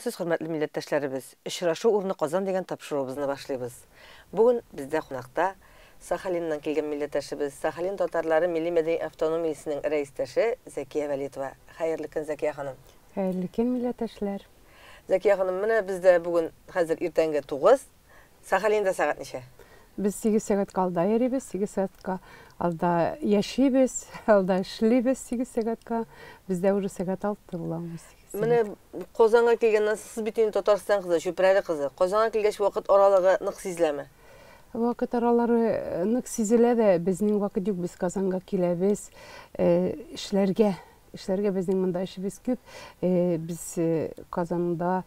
Сез, хөрмәтле милләттәшләребез, Очрашу урыны Казан дигән тапшыруыбызны башлыйбыз. Бүген бездә кунакта Сахалиннан килгән милләттәшебез, Сахалин татарлары милли-мәдәни автономиясенең рәистәше Зәкия Вәлитова. Хәерле көн, Зәкия ханым! Хәерле көн, милләттәшләр! Зәкия ханым, менә бездә бүген хәзер иртәнге 9, Сахалинда сәгать ничә? Без 8 сәгатькә алда йөрибез, 8 сәгатькә алда яшибез, алда эшлибез 8 сәгатькә. Бездә уже сәгать 6 була. Менә Казанга килгәннән соң, сез бит инде Татарстан кызы, Чүпрәле кызы. Казанга килгәч вакыт аралыгы нык сизеләме? Вакыт аралары э, нык сизелә дә, безнең вакыт юк, без Казанга киләбез э, эшләргә. Эшләргә безнең монда эшебез күп. Э, без э, Казанда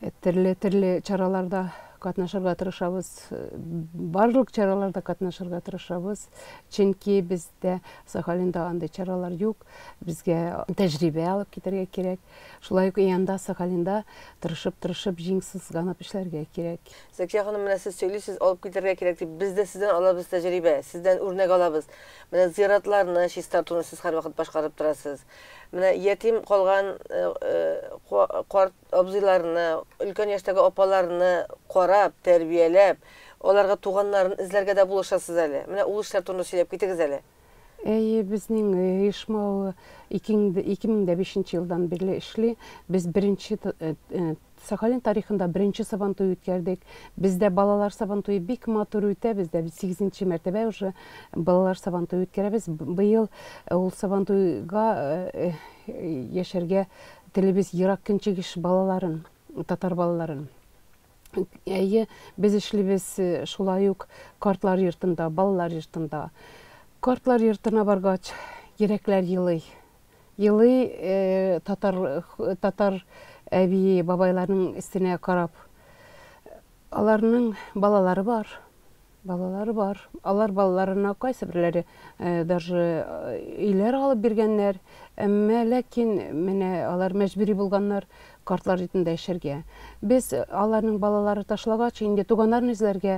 э, төрле-төрле чараларда катнашырга тырышабыз. Барлык чараларда катнашырга тырышабыз. Чөнки бездә Сахалинда андый чаралар юк. Безгә тәҗрибә алып китәргә кирәк. Шулай ук янда Сахалинда тырышып-тырышып җиң сызганып эшләргә кирәк. Зәкия ханым, менә сез сөйлисез, алып китәргә кирәк дип. Без дә сездән алабыз тәҗрибә, сездән үрнәк алабыз. Менә зиратларны чистартуны сез һәрвакыт башкарып торасыз. Менә ятим калган э, э, карт абзыйларны, өлкән яшьтәге апаларны карап, тәрбияләп, аларга туганнарын эзләргә дә булышасыз әле. Менә ул эшләр турында сөйләп китегез әле. Әйе, безнең оешма ул 2005 елдан бирле эшли. Без беренче Сахалин тарихында беренче Сабантуй үткәрдек. Бездә балалар Сабантуе бик матур үтә. Бездә без сигезенче мәртәбә уже балалар Сабантуе үткәрәбез. Быел ул Сабантуйга яшәргә телибез Ерак Көнчыгыш балаларын, татар балаларын. Әйе, без эшлибез шулай ук картлар йортында, балалар йортында. Картлар йортына баргач, йөрәкләр елый. Елый татар, татар әби, бабайларның өстенә карап. Аларның балалары бар. Балалары бар. Алар балаларына кайсы берләре даже өйләр алып биргәннәр. Әмма ләкин менә алар мәҗбүри булганнар картлар йортында яшәргә. Без аларның балалары ташлагач, инде туганнарын эзләргә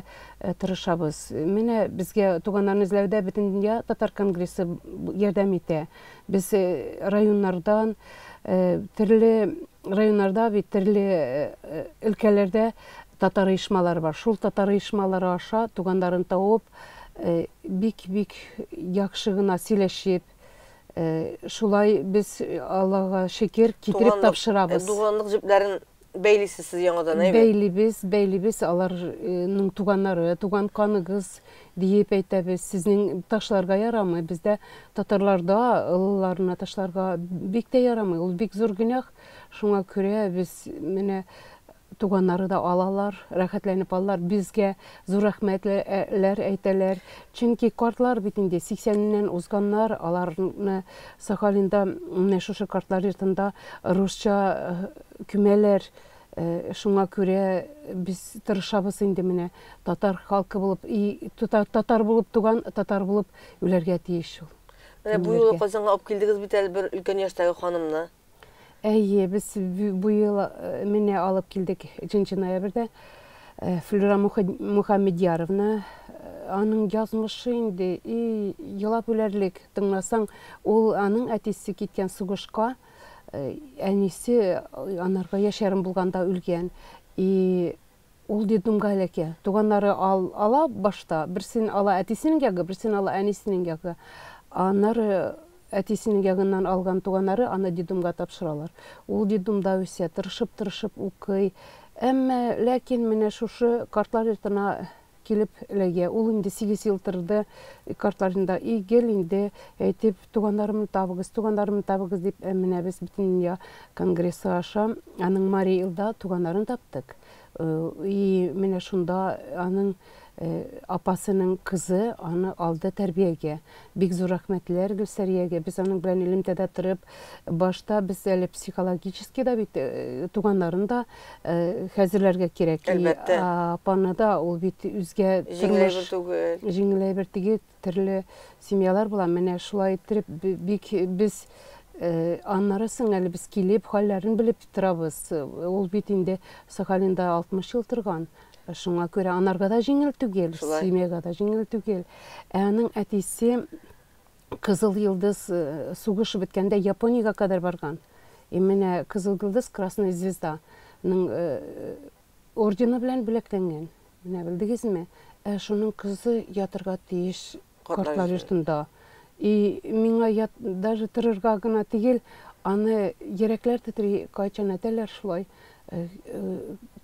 тырышабыз. Менә безгә туганнарны эзләүдә Бөтендөнья татар конгрессы ярдәм итә. Без районнардан төрле районнарда бит төрле өлкәләрдә татар оешмалары бар. Шул татар оешмалары аша туганнарын табып, бик-бик яхшы гына сөйләшеп, шулай без Аллага шөкер китереп тапшырабыз. Туганлык җепләрен бәйлисез сез яңадан, әйбәт? Бәйлибез, бәйлибез. Аларның туганнары, туган каныгыз диеп әйтәбез. Сезнең ташларга ярамый. Бездә татарларда олыларны ташларга бик тә ярамый. Ул бик зур гөнаһ. Шуңа күрә без менә туганнары да алалар, рәхәтләнеп алалар, безгә зур рәхмәтләр әйтәләр. Чөнки картлар бит инде сиксәннән узганнар, аларны Сахалинда менә шушы картлар йортында русча күмәләр. Шуңа күрә без тырышабыз инде менә татар халкы булып, и татар булып туган, татар булып үләргә тиеш ул. Менә бу юлы Казанга алып килдегез бит әле бер өлкән яшьтәге ханымны. Әйе, без бу ел менә алып килдек 3 ноябрьдә Флюра Мухаммедьяровна. Аның язмышы инде и елап үләрлек. Тыңласаң, ул аның әтисе киткән сугышка, әнисе анарга яшь ярым булганда үлгән. И Ул детдомга эләкә. Туганнары ал, ала башта, берсен ала әтисенең ягы, берсен ала әнисенең ягы. Аннары әтисенең ягыннан алган туганнары аны детдомга тапшыралар. Ул детдомда үсә, тырышып-тырышып укый. Әмма ләкин менә шушы картлар йортына килеп эләгә. Ул инде 8 ел торды картлар йортында. И гел инде әйтеп, туганнарымны табыгыз, туганнарымны табыгыз дип, ә менә без Бөтендөнья конгрессы аша аның Мари Элда туганнарын таптык. И менә шунда аның апасының кызы аны алды тәрбиягә. Бик зур рәхмәтләр Гөлсәриягә. Без аның белән элемтәдә торып, башта без әле психологически да бит туганнарын да хәзерләргә кирәк. Әлбәттә. Апаны да ул бит үзгә Җиңел әйбер түгел. Җиңел әйбер түгел, төрле семьялар була. Менә шулай иттереп бик без аннары соң әле без килеп хәлләрен белеп торабыз. Ул бит инде Сахалинда 60 ел торган. Шуңа күрә анарга да җиңел түгел, семьяга да җиңел түгел. Ә аның әтисе Кызыл Йолдыз сугышы беткәндә Япониягә кадәр барган. И менә Кызыл Йолдыз, Красная Звезда. Ның ордены белән бүләкләнгән. Менә белдегезме? Ә шуның кызы ятырга тиеш картлар йортында. И миңа ят, даже торырга гына түгел, аны йөрәкләр тетри, кайчан әйтәләр шулай,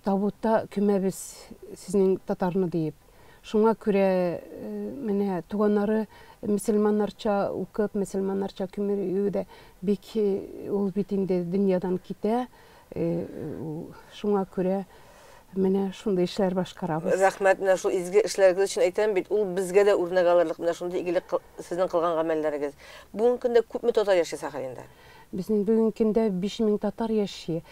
табутта күмәбез сезнең татарны диеп. Шуңа күрә менә туганнары мөселманнарча укып, мөселманнарча күмү дә бик ул бит инде дөньядан китә. Шуңа күрә менә шундый эшләр башкарабыз. Рәхмәт, менә шул изге эшләрегез өчен әйтәм бит, ул безгә дә үрнәк алырлык, менә шундый игелек сезнең кылган гамәлләрегез. Бүгенге көндә күпме татар яши Сахалинда? Безнең бүгенге көндә 5000 татар яши.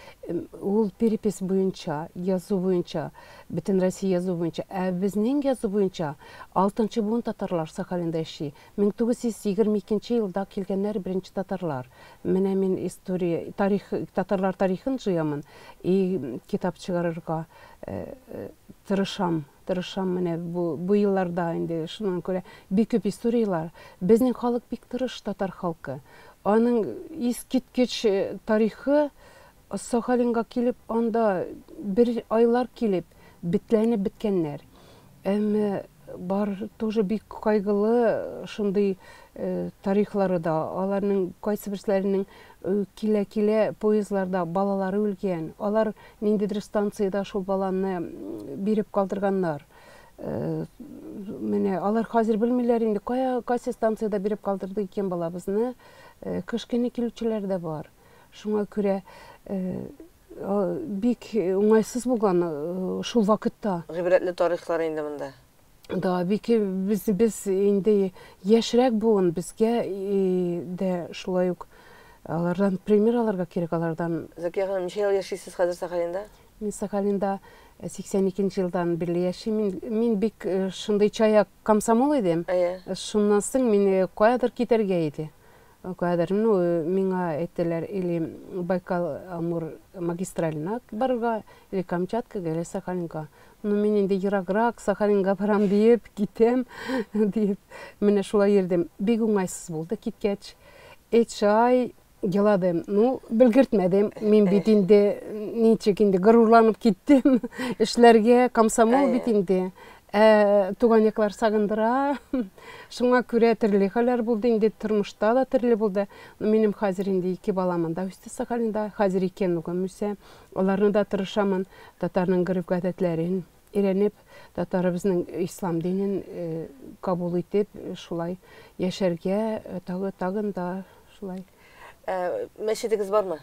Ул перепись буенча, язу буенча, бөтен Россия язу буенча. Ә безнең язу буенча 6 буын татарлар Сахалинда яши. 1922 елда килгәннәр беренче татарлар. Менә мин история, тарих, татарлар тарихын җыямын и китап чыгарырга тырышам. Тырышам менә бу елларда инде, шуннан күрә бик күп историяләр. Безнең халык бик тырыш, татар халкы. Аның искиткеч тарихы. Сахалинга килеп, анда бер айлар килеп, бетләнеп беткәннәр. Әмма бар тоже бик кайгылы шундый тарихлары да. Аларның кайсы берселәренең килә-килә поездларда балалары үлгән. Алар ниндидер станциядә шул баланы биреп калдырганнар. Менә алар хәзер белмиләр инде, кая, кайсы станциядә биреп калдырды икән балабызны. Кыш көне килүчеләр дә бар. Шуңа күрә бик уңайсыз булган шул вакытта. Гыйбрәтле тарихлар инде монда. Да, бик без инде яшьрәк буын, безгә дә шулай ук алардан пример алырга кирәк, алардан. Зәкия ханым, ничә ел яшисез хәзер Сахалинда? Мин Сахалинда 82 елдан бирле яшим. Мин бик шундый чая комсомол идем. Шуннан соң мин каядыр китәргә иде. Каядыр, ну, миңа әйттеләр, или Байкал-Амур магистраленә барырга, или Камчаткага, или Сахалинга. Ну, мин инде ераграк Сахалинга барам диеп, китәм диеп, менә шулай йөрдем. Бик уңайсыз булды киткәч. Өч ай еладым. Ну, белгертмәдем. Мин бит инде ничек инде горурланып киттем. Эшләргә комсомол бит инде. Туган яклар сагындыра. Шуңа күрә төрле хәлләр булды инде, тормышта да төрле булды. Минем хәзер инде ике балам анда үсте Сахалинда. Хәзер ике внугым үсә. Аларны да тырышамын татарның гореф-гадәтләрен өйрәнеп, татарыбызның ислам динен кабул итеп, шулай яшәргә, тагы тагын да шулай. Мәчетегез бармы?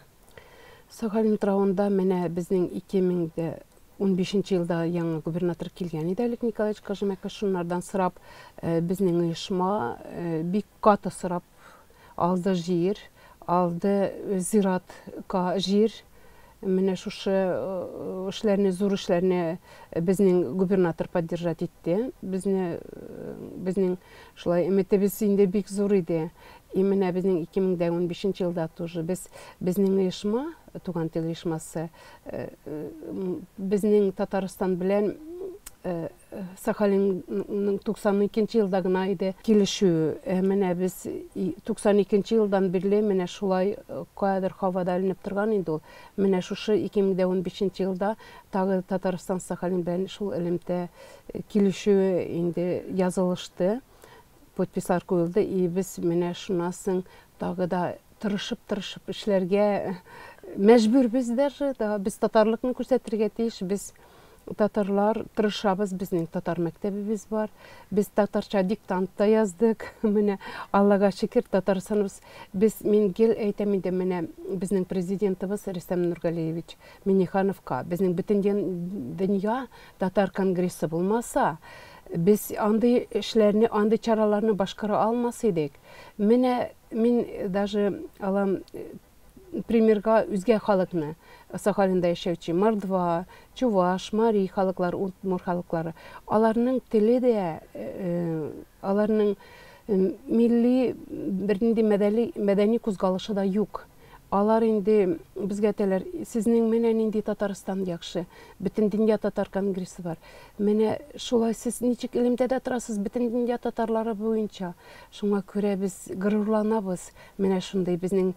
Сахалин утравында менә безнең 2015 елда яңа губернатор килгән иде, Олег Николаевич Кожемяко, шуннардан сорап, безнең оешма бик каты сорап алды җир, алды зиратка җир. Менә шушы эшләрне, зур эшләрне безнең губернатор поддержать итте. Безне, безнең шулай өметебез инде бик зур иде. И менә безнең 2015 елда тоже без, безнең оешма, Туган тел оешмасы, безнең Татарстан белән Сахалинның 92 елда гына иде килешү. Менә без 92 елдан бирле менә шулай каядыр һавада эленеп торган инде ул. Менә шушы 2015 елда тагы Татарстан Сахалин белән шул элемтә килешүе инде язылышты. Подпислар куелды, и без менә шуннан соң тагы да тырышып-тырышып эшләргә мәҗбүрбез даже, да, без татарлыкны күрсәтергә тиеш, без татарлар тырышабыз, безнең татар мәктәбебез бар, без татарча диктант та яздык, менә Аллага шөкер, Татарстаныбыз, без, мин гел әйтәм инде, менә безнең президентыбыз Рөстәм Нургалиевич Миннихановка, безнең бөтен дөнья татар конгрессы булмаса, без андый эшләрне, андый чараларны башкара алмас идек. Менә мин даже алам примерга үзгә халыкны, Сахалинда яшәүче мордва, чуваш, мари халыклары, удмурт халыклары. Аларның теле дә, аларның милли бернинди мәдәни кузгалышы да юк. Алар инде безгә әйтәләр, сезнең менә нинди Татарстан яхшы, бөтен дөнья татар конгрессы бар. Менә шулай сез ничек элемтәдә торасыз бөтен дөнья татарлары буенча. Шуңа күрә без горурланабыз. Менә шундый безнең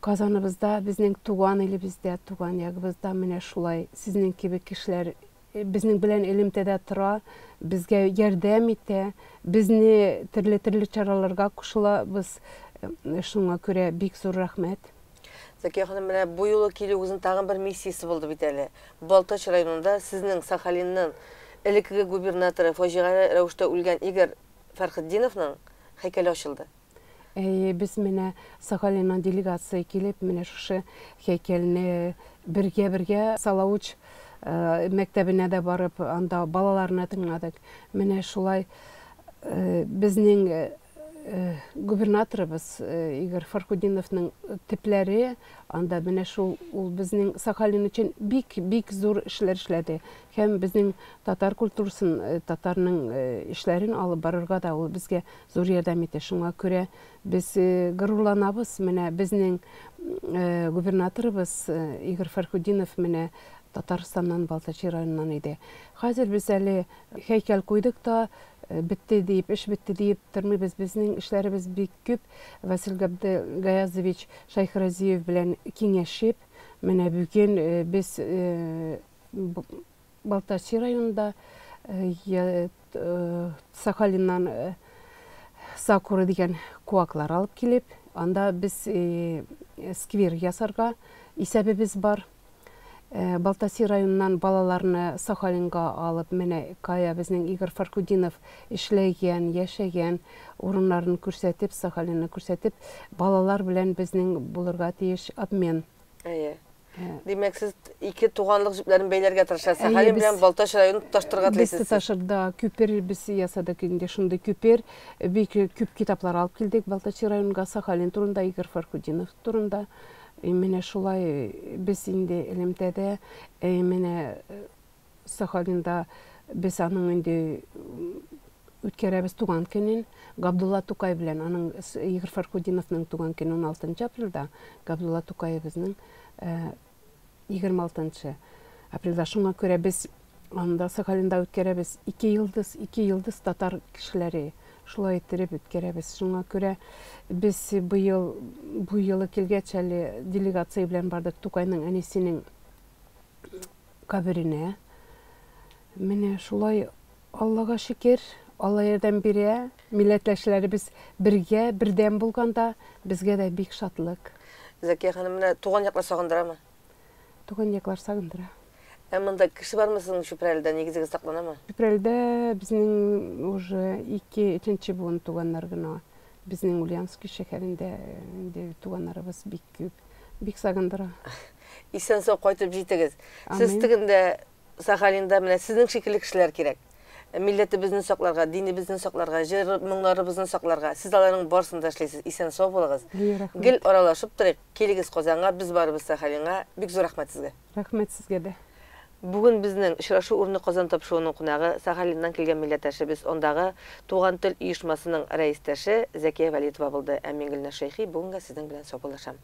Казаныбызда, безнең туган илебездә, туган ягыбызда менә шулай сезнең кебек кешеләр безнең белән элемтәдә тора, безгә ярдәм итә, безне төрле-төрле чараларга кушылабыз. Шуңа күрә бик зур рәхмәт. Зәкия ханым, менә бу юлы килүегезнең тагын бер миссиясе булды бит әле. Балтач районында сезнең Сахалинның элеккеге губернаторы, фаҗигале рәвештә үлгән Игорь Фәрхетдиновның һәйкәле ачылды. Әйе, без менә Сахалиннан делегация килеп, менә шушы һәйкәлне бергә-бергә Салавыч мәктәбенә дә барып, анда балаларны тыңладык. Менә шулай безнең губернаторыбыз Игорь Фархутдиновның төпләре анда менә шул, ул безнең Сахалин өчен бик-бик зур эшләр эшләде. Һәм безнең татар культурасын, татарның эшләрен алып барырга да ул безгә зур ярдәм итә. Шуңа күрә без горурланабыз. Менә безнең губернаторыбыз Игорь Фархутдинов менә Татарстаннан, Балтачи районыннан иде. Хәзер без әле һәйкәл куйдык та, бетте диеп, эш бетте диеп тормыйбыз. Безнең эшләребез бик күп. Васил Габделгаязович Шәйхразиев белән киңәшеп, менә бүген без Балтачи районында Сахалиннан сакура дигән куаклар алып килеп, анда без сквер ясарга исәбебез бар. Балтаси районыннан балаларны Сахалинга алып, менә кая безнең Игорь Фархутдинов эшләгән, яшәгән урыннарын күрсәтеп, Сахалинны күрсәтеп, балалар белән безнең булырга тиеш обмен. Әйе. Димәк, сез ике туганлык җепләрен бәйләргә тырышасыз. Сахалин белән Балтач районын тоташтырырга телисез. Без тоташырда күпер без ясадык инде, шундый күпер. Бик күп китаплар алып килдек Балтач районга, Сахалин турында, Игорь Фархутдинов турында. Менә шулай без инде элемтәдә, менә Сахалинда без аның инде үткәрәбез туган көнен. Габдулла Тукай белән аның Игорь Фархутдиновның туган көне 16 апрельдә, Габдулла Тукаебызның 26 апрельдә. Шуңа күрә без анда Сахалинда үткәрәбез ике йолдыз, ике йолдыз татар кешеләре шулай иттереп үткәрәбез. Шуңа күрә без быел, бу елы килгәч әле делегация белән бардык Тукайның әнисенең каберенә. Менә шулай, Аллага шөкер, Алла ярдәм бирә. Милләттәшләребез бергә, бердәм булганда безгә дә бик шатлык. Зәкия ханым, менә туган яклар сагындырамы? Туган яклар сагындыра. Ә монда кеше бармы сезнең Чүпрәледә, нигезегез сакланамы? Чүпрәледә безнең уже ике, өченче буын туганнар гына. Безнең Ульяновский шәһәрендә инде туганнарыбыз бик күп. Бик сагындыра. Исән-сау кайтып җитегез. Сез тегендә Сахалинда менә сезнең шикелле кешеләр кирәк. Милләтебезне сакларга, динебезне сакларга, җыр моңнарыбызны сакларга. Сез аларның барысын да эшлисез. Исән-сау булыгыз. Гел аралашып торыйк. Килегез Казанга, без барыбыз Сахалинга. Бик зур рәхмәт сезгә. Рәхмәт сезгә дә. Бүген безнең очрашу урыны Казан тапшыруының кунагы Сахалиннан килгән милләттәшебез, андагы Туган тел оешмасының рәистәше Зәкия Вәлитова булды. Ә мин Гөлназ Шәйхи бүгенгә сезнең белән саубуллашам.